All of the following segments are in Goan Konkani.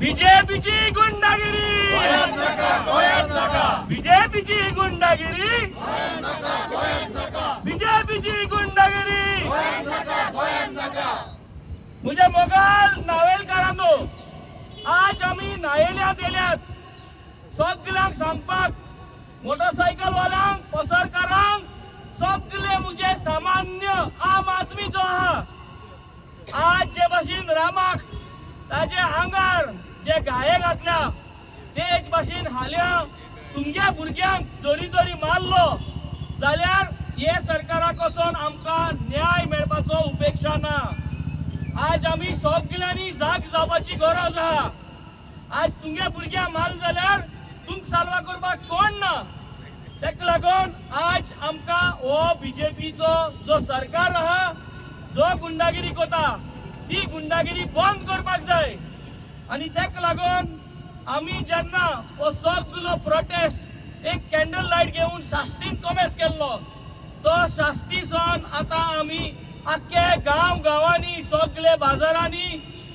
बीजेपीची गुंडागिरी, बीजेपीची गुंडागिरी, बीजेपीची गुंडागिरी। म्हज्या मोगाल नावेलकारांनो, आज आमी नायेल्यांत येल्यात सगल्यांक सांगपाक, मोटरसायकलवाल्यांक, पसरकारांक, सगळे म्हणजे सामान्य आम आदमी जो आहा, आज जे भाशेन रामाक ताजे आंगार जे घाये घातल्या तेच भाशेन हाल्या तुमगे भुरग्यांक जरी जरी मारलो जाल्यार हे सरकारा कडसून आमकां न्याय मेळपाचो उपेक्षा ना। आज आमी सगल्यांनी जाग जावपाची गरज आहा। आज तुमगे भुरग्यांक मारले जाल्यार तुमकां साल्वा करपाक कोण ना। ताका लागून आज आमकां हो बीजेपीचो जो सरकार आहा, जो गुंडागिरी करता ती गुंडागिरी बंद करपाक जाय। आनी ताका लागून आमी जेन्ना हो सगलो प्रोटेस्ट एक कॅन्डल लायट घेवन साश्टीन कॉमेस केल्लो, तो साश्टी सावन आतां आमी आख्खे गांव गांवांनी, सगले बाजारांनी,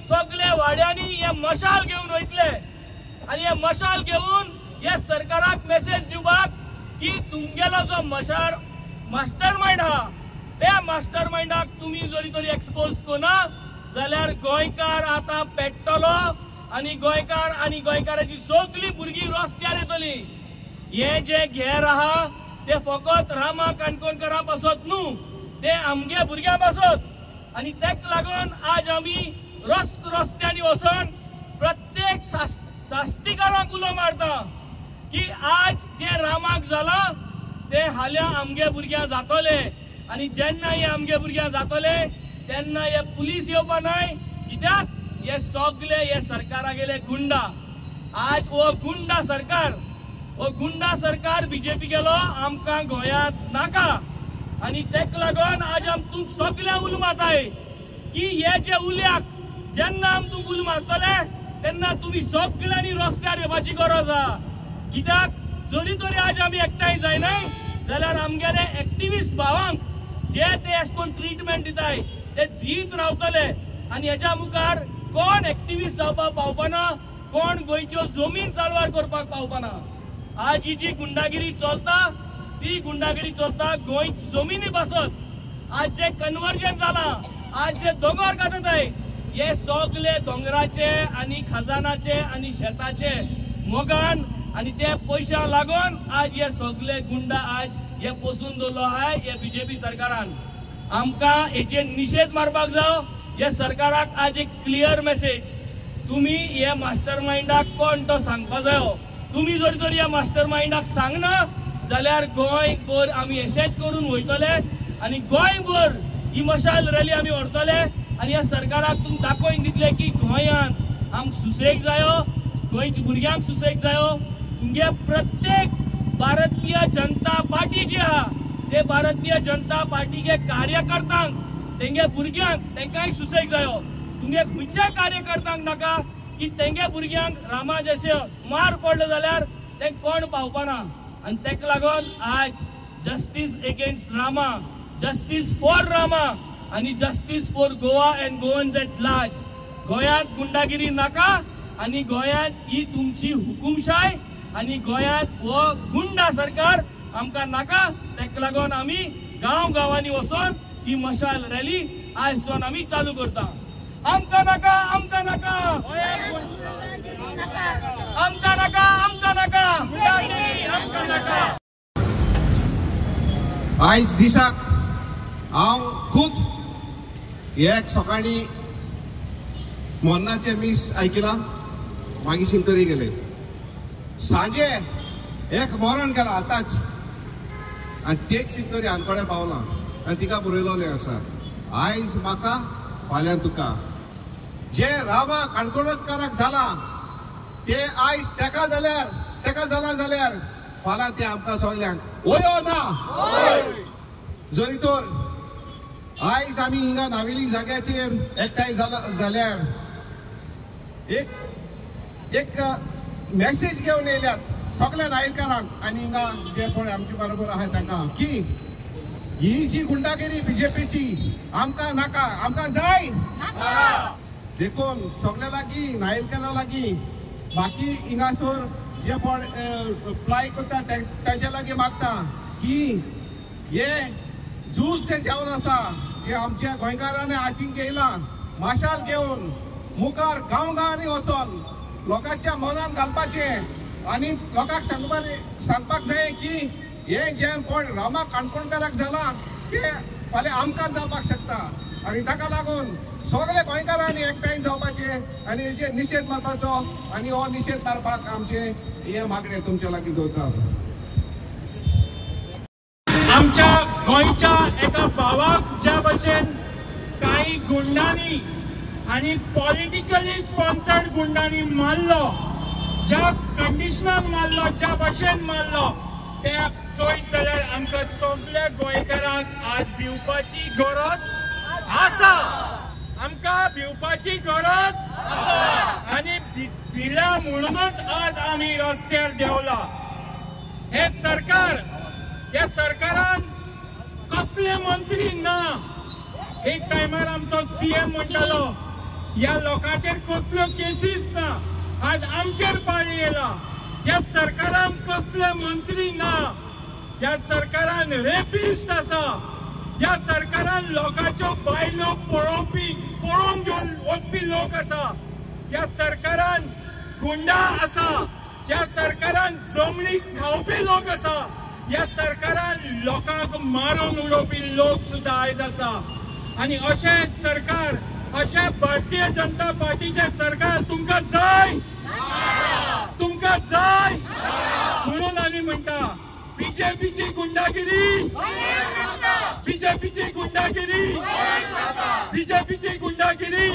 सगले वाड्यांनी हे मशाल घेवन वयतले आनी हे मशाल घेवन हे सरकाराक मेसेज दिवपाक की तुमगेलो जो मशाल मास्टर मायंड आहा त्या मास्टर मायंडाक तुमी जरी तरी एक्सपोज करना जाल्यार गोंयकार आतां पेट्टलो आनी गोंयकार आनी गोंयकाराची सगळीं भुरगीं रस्त्यार येतली। हे जे घेर आहा ते फकत रामा काणकोणकारा पासत न्हू, ते आमगे भुरग्यां पासत। आनी ताका लागून आज आमी रस्त्यांनी वचून प्रत्येक साश्टीकारांक उलो मारता की आज जे रामाक जाला ते हाल्या आमगे भुरग्यां जातले आनी जेन्ना हे आमगे भुरग्यां जातले तेन्ना हे पुलीस येवपा नाय, कित्याक हे सगळे हे सरकारा गेले गुंडा। आज हो गुंडा सरकार, हो गुंडा सरकार बीजेपी गेलो आमकां गोंयांत नाका। आनी ताका लागून आज आम तुमकां सगळ्यांक उलो मारताय की हे जे उल्याक जेन्ना आम तुमकां उलो मारतले तेन्ना तुमी सगळ्यांनी रस्त्यार येवपाची गरज आहा। कित्याक जरी तरी आज आमी एकठांय जायनाय जाल्यार आमगेले एक्टिविस्ट भावांक जे ते अशें करून ट्रिटमेंट दिताय ते दीत रावतले आनी हेज्या मुखार कोण एक्टिविस्ट जावपाक पावपाना, कोण गोंयच्यो जमीन साल्वार करपाक पावपाना। आज ही जी गुंडागिरी चलता ती गुंडागिरी चलता गोंय जमिनी पासत। आज जे कन्वर्जन जाला, आज जे दोंगर काडटाय हे सगळे दोंगराचे आनी खजानाचे आनी शेताचे मोगान आनी ते पयशां लागून आज हे सगळे गुंडा आज हे पोसून दवरलो आहाय हे बीजेपी सरकारान। आमकां हेचेर निशेध मारपाक जाव। हे सरकाराक आज एक क्लियर मेसेज, तुमी हे मास्टर मायंडाक कोण तो सांगपा जायो। तुमी जर तर ह्या मास्टर मायंडाक सांगना जाल्यार गोंयभर आमी अशेंच करून वयतले आनी गोंयभर ही मशाल रॅली आमी व्हरतले आनी ह्या सरकाराक तुमकां दाखोवन दितले की गोंयांत आमकां सुसेग जायो, गोंयच्या भुरग्यांक सुसेग जायो। तुमगे प्रत्येक भारतीय जनता पार्टी जी आहा ते भारतीय जनता पार्टीचे कार्यकर्त्यांक, तेंगे भुरग्यांक तेंकांय सुसेग जायो। तुमगे खंयच्या कार्यकर्त्यांक नाका की तेंगे भुरग्यांक रामा जशे मार पडलो जाल्यार ते कोण पावपाना। आनी ताका लागून आज justice against Rama, justice for Rama आनी justice for Goa and Goans at large. गोंयांत गुंडागिरी नाका आनी गोंयांत ही तुमची हुकुमशाय आनी गोंयांत हो गुंडा सरकार आमकां नाका। ताका लागून आमी गांव गांवांनी वचून ही मशाल रॅली आयज सावन आमी चालू करता। आमकां नाका, आमकां नाका, आमकां नाका, आमकां नाका, आमकां नाका। आयज दिसाक हांव खूद एक सकाळीं मरणाचें मीस आयकलां, मागीर शिमतरी गेले, सांजे एक मरण केलां आतांच आनी तेच शिमतरी आनकोड्या पावलां आनी तिका बरयलोलें आसा, आयज म्हाका फाल्यां तुका। जे रामा काणकोणकाराक जालां ते आयज तेका जाल्यार, तेका जालां जाल्यार फाल्यां तें आमकां सगल्यांक वयो ना। जरी तर आयज आमी हिंगा नावेली जाग्याचेर एकठांय जाल्यार एक एक मॅसेज घेवन येयल्यात सगल्या नायलकारांक आनी हिंगा जे कोण आमचे बरोबर आहा तांकां की ही जी गुंडागिरी बीजेपीची आमकां नाका, आमकां जाय। देखून सगळ्या लागीं नायलकारा लागीं बाकी हिंगासर जे कोण प्लाय करता तांच्या लागीं मागता की हे झूज जें जावन आसा की आमच्या गोंयकारांनी हातीन घेयलां माशाल घेवन मुखार गांव गांवांनी वचोन लोकांच्या मनान घालपाचें आनी लोकांक सांगपाक जाय की हे जें कोण रामा काणकोणकाराक जालां तें फाल्यां आमकां जावपाक शकता आनी ताका लागून सगळे गोंयकारांनी एकठांय जावपाचें आनी हेजेर निशेध मारपाचो आनी हो निशेध मारपाक आमचें हें मागणें तुमच्या लागीं दवरतात. आमच्या गोंयच्या एका भावाक ज्या भशेन काही गुंडांनी आनी पॉलिटिकली स्पॉन्सर्ड गुंडांनी मारलो, ज्या कंडिशनान मारलो, ज्या भशेन मारलो, ते चोयत जाल्यार आमकां सगल्या गोंयकारांक आज भिवपाची गरज आसा. आमकां भिवपाची गरज आनी भिला म्हणूनच आज आमी रस्त्यार देंवला. हे सरकार, ह्या सरकारान कसले मंत्री ना. एक टायमार आमचो सीएम म्हणटालो ह्या लोकांचेर कसल्यो केसीस ना, आज आमचेर पाळी येला. ह्या सरकारान कसले मंत्री ना, ह्या सरकारान रेपिस्ट आसा, ह्या सरकारान लोकांच्यो बायलो पळोवन घेवन वचपी लोक आसा, ह्या सरकारान गुंडा आसा, ह्या सरकारान जमनी खावपी लोक आसा, ह्या सरकारान लोकांक मारून उडोवपी लोक सुद्दां आयज आसा. आनी अशें सरकार, अशें भारतीय जनता पार्टीचें सरकार तुमकां जाय, तुमकां जाय म्हणून आमी म्हणटा बीजेपीची गुंडागिरी, बीजेपीची गुंडागिरी, बीजेपीची गुंडागिरी.